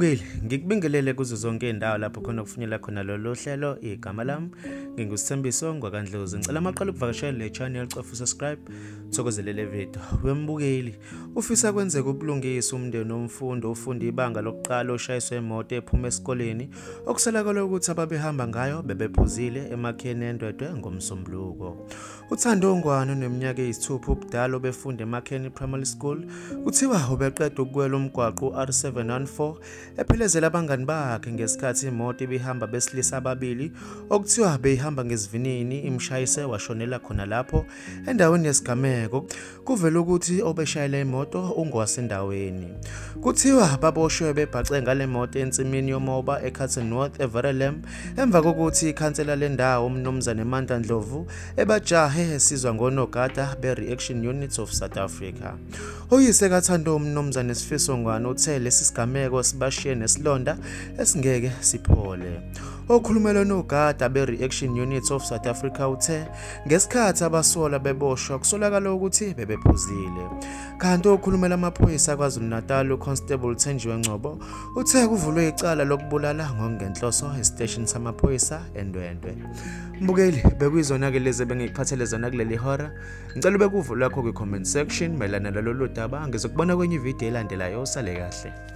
Mbukeli, ngikubingelele kuzo zonke izindawo lapho khona kufinyela khona lolu hlelo. Igama lami nginguSithembiso ngwakaNdlozi. Ngicela amaqala ukuvakashela le channel, cofa subscribe, thokozele le video. Wembukeli, ufisa kwenzeka ubulungisa umndeni womfundi ofunda ibanga lokuqala oshayiswe imoto ephuma esikoleni, okusolakala ukuthi ababehamba ngayo bebephuzile emakheni eNdwedwe ngoMsombuluko. UThando Ngwane oneminyaka eyisithupha ubudala obefunda eMakheni Primary School kuthiwa ubeqeda ukuwela umgwaqo u-R714 ephelezela abangani bakhe ngesikhathi imoto ibihamba besilisa ababili okuthiwa beyihamba ngesivinini imshayise washonela khona lapho endaweni yesigameko. Kuvela ukuthi obeshayela imoto ungowasendaweni. Kuthiwa baboshwe bebhace ngale moto ensimini yomoba eCottonwood eVerulam emva kokuthi ikhansela lendawo uMnumzane Mandla Ndlovu ebajahe esizwa ngonogada be-Reaction Units of South Africa. Uyise kaThando uMnumzane Sifiso Ngwane uthe lesi sigameko sibashiye nesilonda esingeke siphole. Okhulumela onogada be-Reaction Units of South Africa uthe ngesikhathi abasola beboshwa kusolakala ukuthi bebephuzile. Kanti okhulumela amaphoyisa KwaZulu-Natal uConstable Thenjiwe Ngcobo uthe kuvulwe icala lokubulala ngokungenhloso esiteshini samaphoyisa eNdwedwe. Mbukeli, bekuyizona-ke lezi ebengikuphathele zona kuleli hora. Ngicela ube kuvo lwakho kwi-comment section mayelana nalolu daba. Ngizokubona kwenye ividiyo elandelayo. Usale kahle.